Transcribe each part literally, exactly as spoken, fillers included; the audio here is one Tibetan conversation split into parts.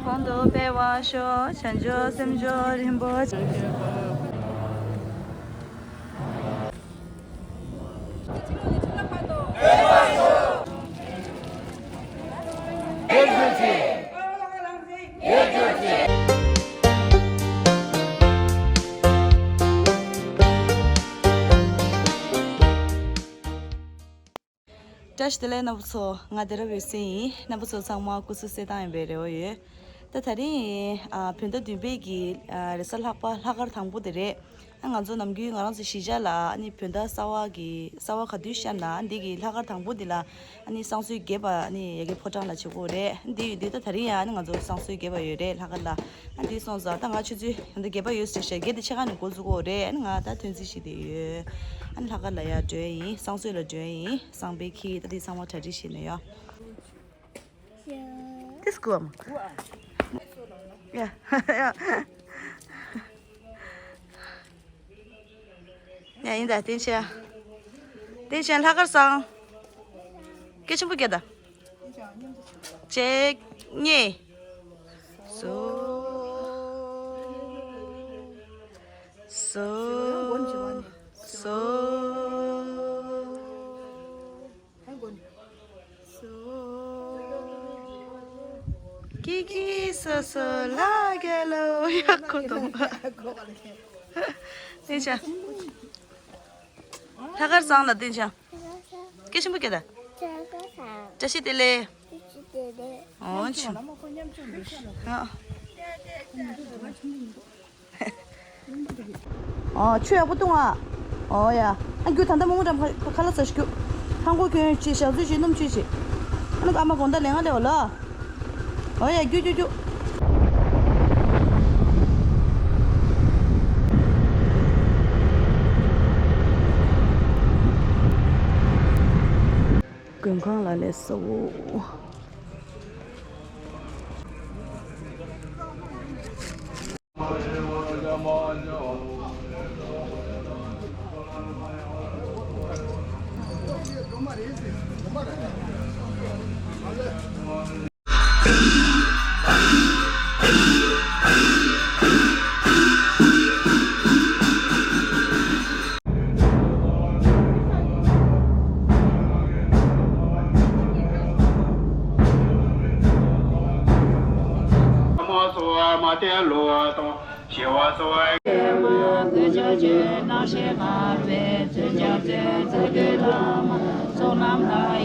གོང་དུ་སྤེལ་བར་ཤོག་བྱང་ཆུབ་སེམས་མཆོག་རིན་པོ་ཆེ། བཀྲ་ཤིས་བདེ་ལེགས་རྣམ་པ་ཚོ། ང་སྡེ་རབ་འོད་ཟེར་ཡིན། རྣམ་པ་ཚོ་ཚང་མ་སྐུ་གཟུགས་གསལ་ཐང་ཡིན་པའི་རེ་བ་ཡོད། ད་དེ་རིང་ཨ་བོད་ཟླ་བདུན་པའི་གི་ཨ་རེས་གཟའ་ལྷག་པ་ལྷག་དཀར་དང་པོ་དེ་རེད། ཨ་ང་ཚོ་ནམ་རྒྱུན་ང་རང་ཚོ་གཞིས་ཆགས་ལ་ཨ་ནི་བོད་ཟླ་གསར་པ་གི་གསར་པ་ག་དུས་ཤར་ན་འདི་གི་ལྷག་དཀར་དང་པོ་འདི་ལ་ཨ་ནི་བསང་གསོལ་རྒྱས་པ་ཨ་ནི་ཡ་གི་ཕོ་བྲང་ལ་བྱེད་དགོས་རེད། འདི་ཡོད་དུས་ད་དེ་རིང་ཡང་ཨ་ནི་ང་ཚོ་བསང་གསོལ་རྒྱས་པ་ཡོད་རེད་ལྷག་དཀར་ལ། ཨ་འདི་སོང་ཙང་ད་ང་ཆུ་ཚོད་ད་བརྒྱད་པ་ཡོད་ཟེར་བཤད། བརྒྱད་དེ་ཕྱེད་ཀ་ནས་འགོ་འཛུགས་དགོས་རེད། ཨ་ནི་ང་ད་ཐོན་རྩིས་བྱེད་དེ་ཡོད། ཨ་ནི་ལྷག་དཀར་ལ་ཡར་འགྲོ་ཡིན། བསང་གསོལ་ལ་འགྲོ་ཡིན། བསང་པའི་ཁྱི་ད་འདི་ཚང་མ་གྲ་སྒྲིག་བྱས་ནས་ཡོད། དེ་སྐུ་བ་མ། ཡ། ཡ། ཡ་ཡིན་ད། བསྟན་ཆེན། བསྟན་ཆེན་ལྷག་དཀར་བསང་། སྐད་ཆེན་པོ་བརྒྱབ་ད། གཅིག་གཉིས། སོ། སོ། སོ། ཀི་ཀི་སོ་སོ་ལྷ་རྒྱལ་ལོ། ཡ་ཁོ་དང་པ། བསྟན་ཆེན། ལྷག་དཀར་བསང་ལ་བསྟན་ཆེན། སྐད་ཆེན་པོ་བརྒྱབ་ད། བཀྲ་ཤིས་བདེ་ལེགས། ཨོ་ཆུ། ཨ། ཨོ་ཆུ་ཡག་པོ་བཏུང་ཨ། ཨོ་ཡ། ཨ་རྒྱུ་ད་ལྟ་མོག་མོག་འགྲམ་ཁ་ཁ་ལག་ཟ་ཞིག་རྒྱུ། ཧང་གོ་ཁྱོད་ཅི་ཞག་ཚོད་ཅི་སྣུམ་ཅི་ཞིག་ཨ་ནུ་ཨ་མ་དགོང་དག་ལས་ང་ལས་འོ་ལ། ཨོ་ཡ་རྒྱུ་རྒྱུ་རྒྱུ། མགོན་ཁང་ལ་ལས་སོ།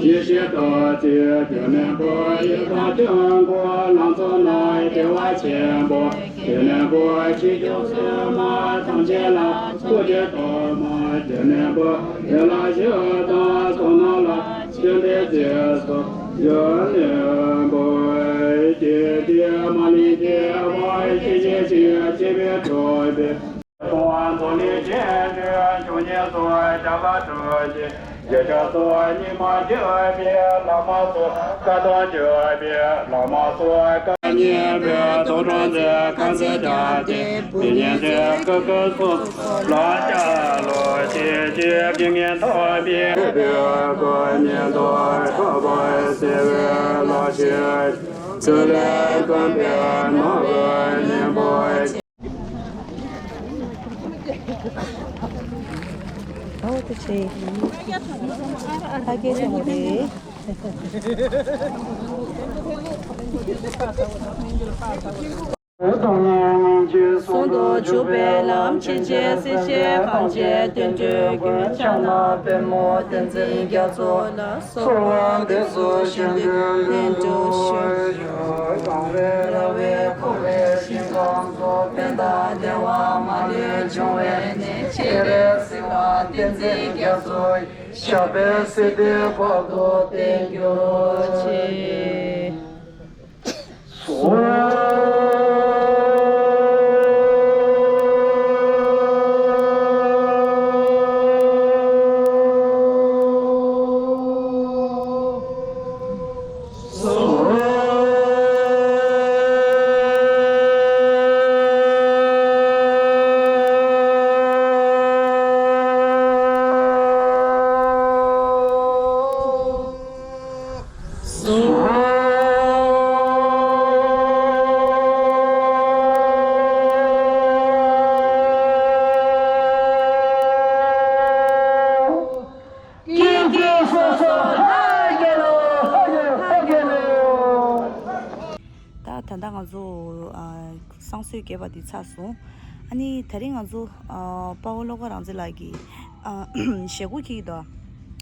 ཡེ་ཤེས་རྡོ་རྗེ་ཁྱོད་ནི་བུ་ཡི་དང་ཆོས་འཁོར་ལང་ཚོ་ན། བདེ་བ་ཆེན་པོ་ཁྱོད་ནི་བུ་ཆོས་སྐྱོང་སྲུང་མ་ཐམས་ཅད་ལ། ཐུགས་ཀྱི་ཐོག་མ་ཁྱོད་ནི་བུ་ཡི་ལ་ཞུགས་དང་ཚོགས་རྣམས་ལ། ཆོས་འདི་རྗེས་སུ་ཡི་ནི་བུ་སྐྱེ་དེ་མ་ལུས་སྐྱེ་བ་ཤེས་བྱའི་ཕྱིར། སྐྱེ་བའི་གྲོགས་པའི། ཚོགས་འཛོམས་ལས་ཅན་དུ་བྱུང་ཉེས་སོགས་བྱ་བ་གྲོགས་ཀྱི་རྗེས་ཆགས་སོགས། ཉི་མ་བརྒྱུད་པའི་བླ་མ་སོགས། བཀའ་དང་བརྒྱུད་པའི་བླ་མ་སོགས། བཀའ་ཉན་པའི་དོན་དྲང་མཛད། ཁ་འཛིན་བྱ་སྟེ་བུ་ཉན་མཛད། ཀུ་ཀུ་སོགས་ལ་སྐྱབས་ལོ་ཞེས་བགྱི། བགྱི་ངན་ཐོབ་པའི་བཀའ་ཉན་ཐོབ། ཐོབ་པར་བྱ་བའི་ལ་ཞེས་ཚུལ་ལས་བསྐུལ་བའི་ནོར་བུ་སྙིང་པོ། ཨོ་ཏི་ཆེ། ཕ་སྐད་ཆེན་པོ་རེད། ཟུང་དུ་འཇུག་པའི་ལམ་ཆེན་བཅས། སྲིད་ཞིའི་གང་ཆེ་དོན་སྤྲུལ་སྐུ། ཕྱག་ན་པདྨོ་བསྟན་འཛིན་རྒྱ་མཚོ་ལ། གསོལ་བ་འདེབས་སོ་བཞེད་དོན་ལྷུན་གྲུབ་ཤོག། རྒྱལ་བའི་འཁོར་བའི་ཞིང་ཁམས་སུ། ཕན་དང་བདེ་བ་མ་ལུས་འབྱུང་བའི་གནས། སྤྱན་རས་གཟིགས་དང་བསྟན་འཛིན་རྒྱ་མཚོ་ཡི། ཞབས་པད་སྲིད་མཐའི་བར་དུ་བརྟན་གྱུར་ཅིག། ད་ད་ལྟ་ང་ཚོ་ཨ་བསང་གསོལ་རྒྱས་པ་འདི་ཚར་སོང་། ཨ་ནི་དེ་རིང་ང་ཚོ་ཨ་དཔའ་བོ་བློ་དགའ་རང་བཙན་ལགས་ཀྱི་ཨ་ཞལ་སྐུ་འཁྱེར་གྱི་འདུག་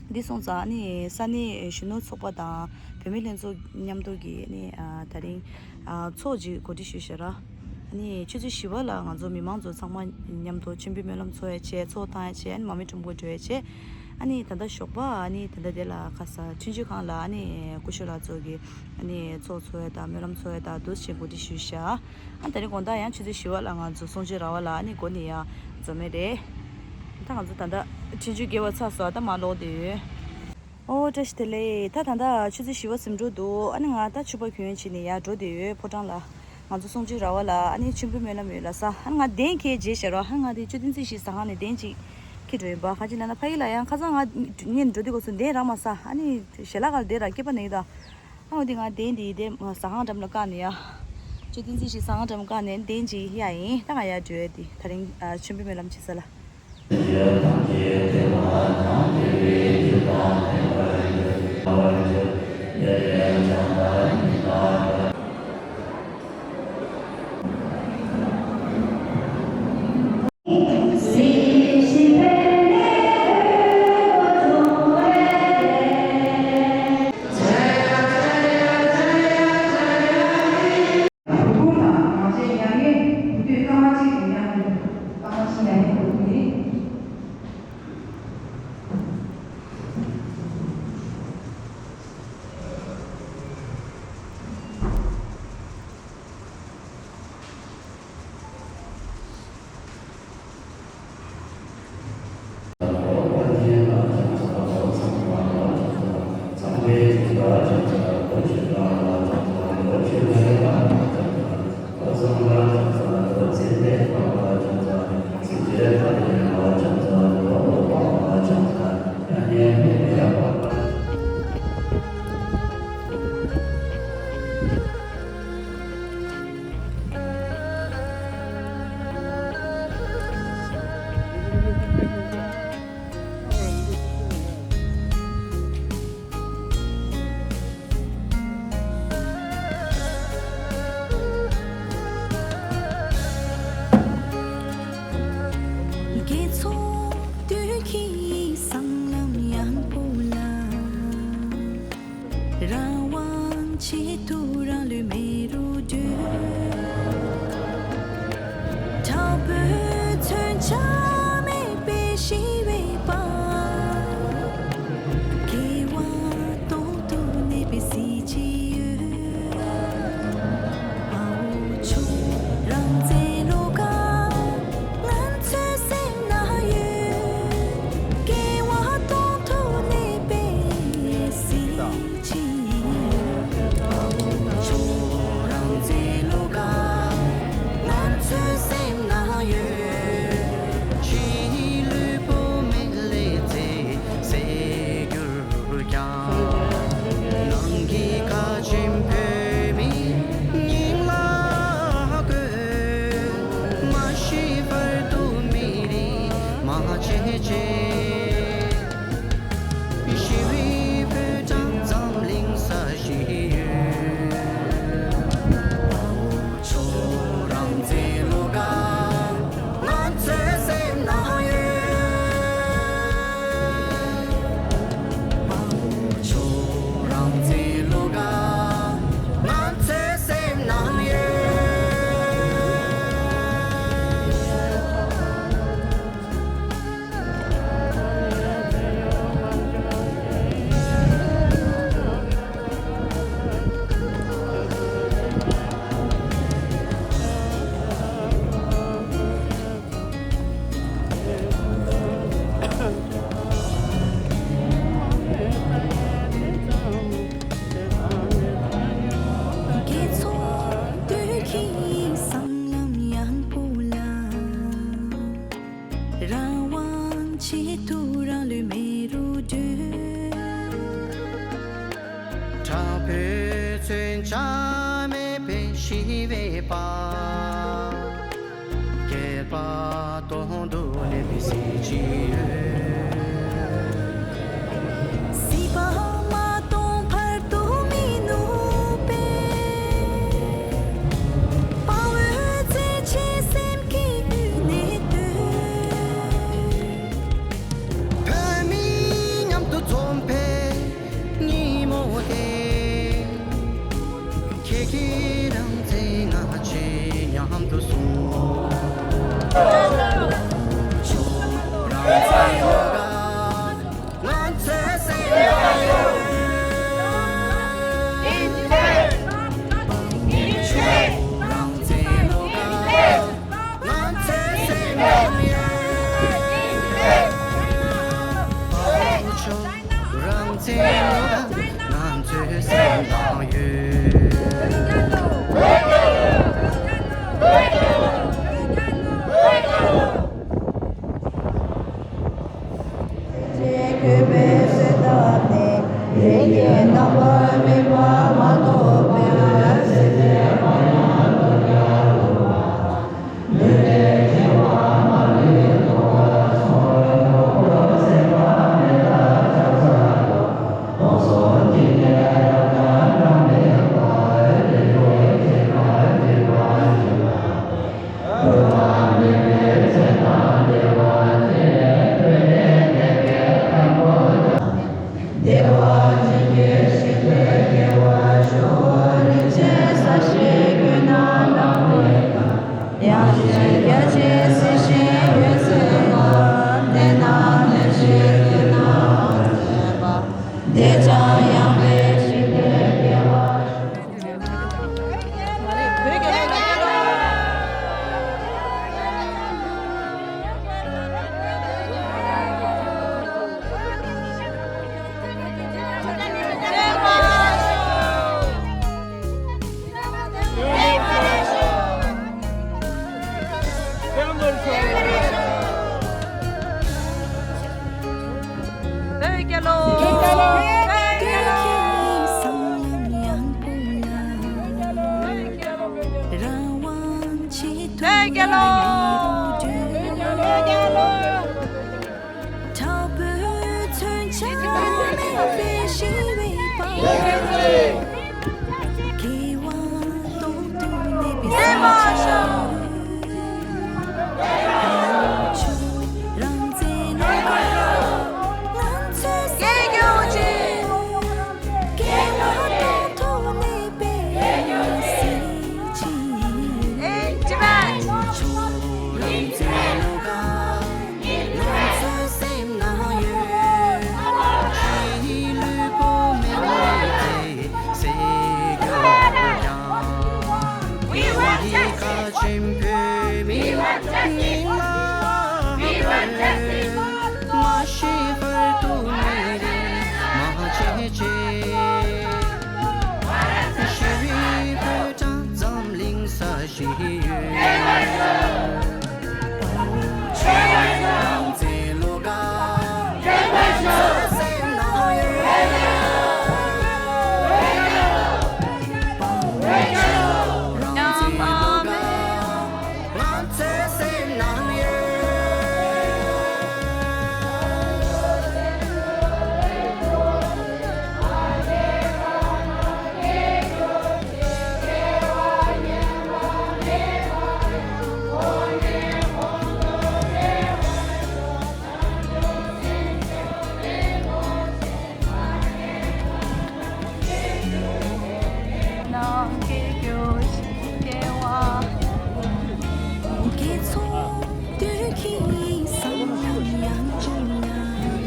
འདི་སོང་ཙང་ཨ་ནི་ས་གནས་གཞོན་ནུ་ཚོགས་པ་དང་བུད་མེད་ལྷན་ཚོགས་མཉམ་དུ་གི་ཨ་ནི་ཨ་དེ་རིང་ཨ་ཚོགས་ཅིག་གོ་སྒྲིག་ཞུས་ཤག་ར། ཨ་ནི་ཆུ་ཚོད་བཞི་པ་ལ་ང་ཚོ་མི་མང་ཚོ་ཚང་མ་མཉམ་དུ་མཆོད་འབུལ་སྨོན་ལམ་འཚོགས་ཡ་བྱས། ཚོགས་བཏང་ཡ་བྱས། ཨ་ནི་མར་མེ་ཁྲོམ་སྐོར་འགྲོ་ཡ་བྱས། ཨ་ནི་ད་ལྟ་ཞོགས་པ་ཨ་ནི་ད་ལྟ་དེ་ལ་ཁ་ས་ཁྲུན་ཆུ་ཁང་ལ་ཨ་ནི་སྐུ་ཞབས་ལགས་ཚོ་གི་ཨ་ནི་ཚོགས་འཚོགས་ཡ་དང་སྨོན་ལམ་འཚོགས་ཡ་དང་འདུག་སེ་གོ་སྒྲིག་ཞུས་ཤག་ཨ་དེ་རིང་དགོང་དག་ཡང་ཆུ་ཚོད་བཞི་པ་ལ་ང་ཚོ་གསུང་ཆོས་ར་བ་ལ་ཨ་ནི་འགོ་ནས་ཡར་འཛོམས་ཡས་རེད། ད་ང་ཚོ་ད་ལྟ་ཁྲུན་ཆུ་བརྒལ་བ་ཚར་སོང་། ད་མར་ལོག་བསྡད་ཡོད། ཨོ་བཀྲ་ཤིས་བདེ་ལེགས། ད་ད་ལྟ་ཆུ་ཚོད་བཞི་པ་ཟིན་འགྲོ་འདུག་ཨ་ནི་ང་ད་ཕྱུ་པ་གྱོན་བྱས་ནས་ཡར་འགྲོ་བསྡད་ཡོད་ཕོ་བྲང་ལ། ང་ཚོ་གསུང་ཆོས་ར་བ་ལ་ཨ་ནི་མཆོད་འབུལ་སྨོན་ལམ་ཡོད་ལབ་ས། ཨ་ནི་ང་གདན་འཁེལ་བྱས་ཤག་ར། ཨ་ནི་ང་དེ་ཆོས་སྡེ་རྩིས་ཞིབ་ཟ་ཁང་ནས་གདན་ཅིག་འཁྱེར་འགྲོ་ཡིན་པ། ག་ཅི་ལབ་ན་ཕ་གི་ལ་ཡང་ཁ་སང་ང་གཉིས་འགྲོ་དུས་སྐབས་སུ་གདན་རག་མ་སོང་། ཨ་ནི་ཞལ་ལག་ག་ལ་གདན་རག་སྐྱེས་པ་ནས་ཡོད་ད། ཨ་འོ་དེ་ང་གདན་དེ་དེ་ཟ་ཁང་འགྲམ་ལ་བཀག་ནས་ཡ། ཆོས་སྡེ་རྩིས་ཞིབ་ཟ་ཁང་འགྲམ་བཀག་ནས་གདན་ཅིག་གཡར་ཡིན། ད་ང་ཡར་འགྲོ་ཡ་དེ་ད་རིང་ཨ་མཆོད་འབུལ་སྨོན་ལམ་བྱེད་ས་ལ། དགེ་ཚོགས་དུས་ཀྱི་སྲང་ལམ་ཡངས་པོ་ལ། རང་དབང་ཆེད་དུ་རང་ལུས་མེ་རུ་སྒྲོན། དྲག་པོའི་མཚོན་ཆ་མེད་པའི་ཞི་བའི་དཔལ། དགེ་བ་དོན་དུ་གནས་པའི་གཟི་བརྗིད་ཡོད། ཨའོ་ཆོས་རང་བཙན་བློ་དགའ་ང་ཚོའི་སེམས་ན་ཡོད། དགེ་བ་དོན་དུ་གནས་པའི་གཟི་བརྗིད་ཡོད། ཨའོ་ཆོས་རང་བཙན་བློ་དགའ་ང་ཚོའི་སེམས་ན་ཡོད། ཕྱི་ལུས་པོ་མེད་ལས་ཚེ་ཟད་འགྱུར་ཀྱང་། ནང་གི་ཁ་ཆེམས་བོད་མི་སྙིང་ལ་བཀོད། མ་ཤི་བར་དུ་མི་རིགས་མ་བརྗེད་ཅེས། ཞི་བའི་ཕོ་བྲང་འཛམ་གླིང་ས་གཞི་ཡོད། ཁྱོད་རང་བཙན་བློ་དགའ་ང་ཚོའི་སེམས་ན་ཡོད། ཁྱོད་རང་བཙན་བློ་དགའ་ང་ཚོའི་སེམས་ན་ཡོད། དགེ་ཚོགས་དུས་ཀྱི་སྲང་ལམ་ཡངས་པོ་ལ། རང་དབང་ཆེད་དུ་རང་ལུས་མེ་རུ་སྒྲོན། དྲག་པོའི་མཚོན་ཆ་མེད་པའི་ཞི་བའི་དཔལ། བསྐལ་པ་སྟོང་དུ་གནས་པའི་གཟི་བརྗིད་ཡོད། སྲིད་པ་མ་སྟོངས་བར་དུ་མི་ནུབ་པའི་ རང་བཙན་ལོ་ང་ཚོའི་སེམས་ནང་ཡོད། བོད་རྒྱལ་ལོ། བོད་རྒྱལ་ལོ། བོད་རྒྱལ་ལོ།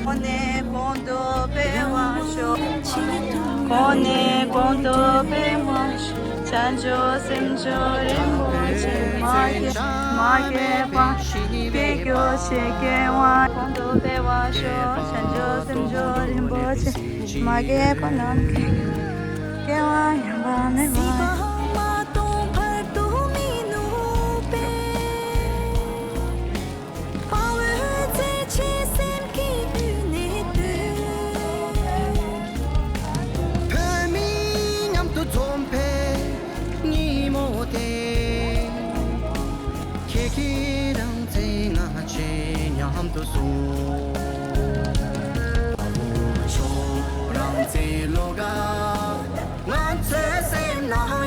གོང་ནས་གོང་དུ་འཕེལ་བར་ཤོག་གོང་ནས་གོང་དུ་འཕེལ་བར་ཤོག་བྱང་ཆུབ་སེམས་མཆོག་རིན་པོ་ཆེ། མ་སྐྱེས་མ་སྐྱེས་པ་སྐྱེ་གྱུར་ཅིག་སྐྱེ་བ་གོང་དུ་འཕེལ་བར་ཤོག་བྱང་ཆུབ་སེམས་མཆོག་རིན་པོ་ཆེ། མ་སྐྱེས་པ་རྣམས་སྐྱེ་སྐྱེ་བ་ཡོང་བ་མེད་པ། བོད་མི་མཉམ་དུ་འཛོམས་པའི་ཉིན་མོ་དེ། ཁྱེད་ཀྱིས་རང་བཙན་ང་བཅས་མཉམ་དུ་བཟུང་། རང་བཙན་བློ་དགའ་ང་ཚོའི་སེམས་ནང་